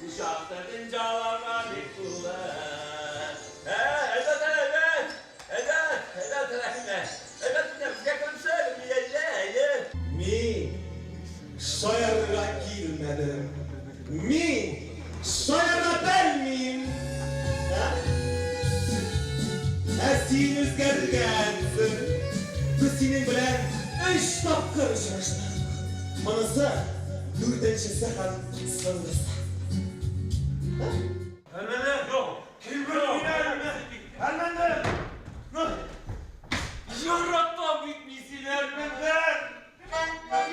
Якты дөньяларга бик тулы. Ә, әйбәт, әйбәт! Әйбәт, әйбәт, Рәхимә! Әйбәт менә безгә көлемсәр, әйе, әйе. Мин шаярырга килмәдем. Мин шаяра белмим. Ә? Ә син үзгәргәнсең. Без синең белән өч тапкыр очраштык. Монысы дүртенчесе һәм соңгысы. Әлмәндәр! Юк! Әлмәндәр! Яратам бит мин сине, Әлмәндәр!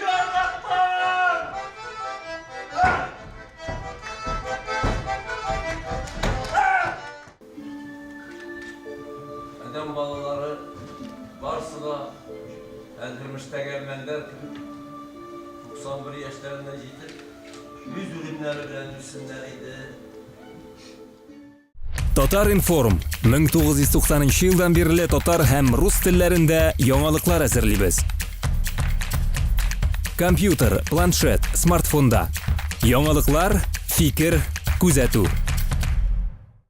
Яратам! Адәм балалары барысы да Әлдермештәге Әлмәндәр кебек 91 яшьләренә җитеп, үз үлемнәре белән үлсеннәр иде. Татар-информ, 1990 нчы елдан бирле татар һәм рус телләрендә яңалыклар әзерлибез. Компьютер, планшет, смартфонда. Яңалыклар, фикер, күзәтү.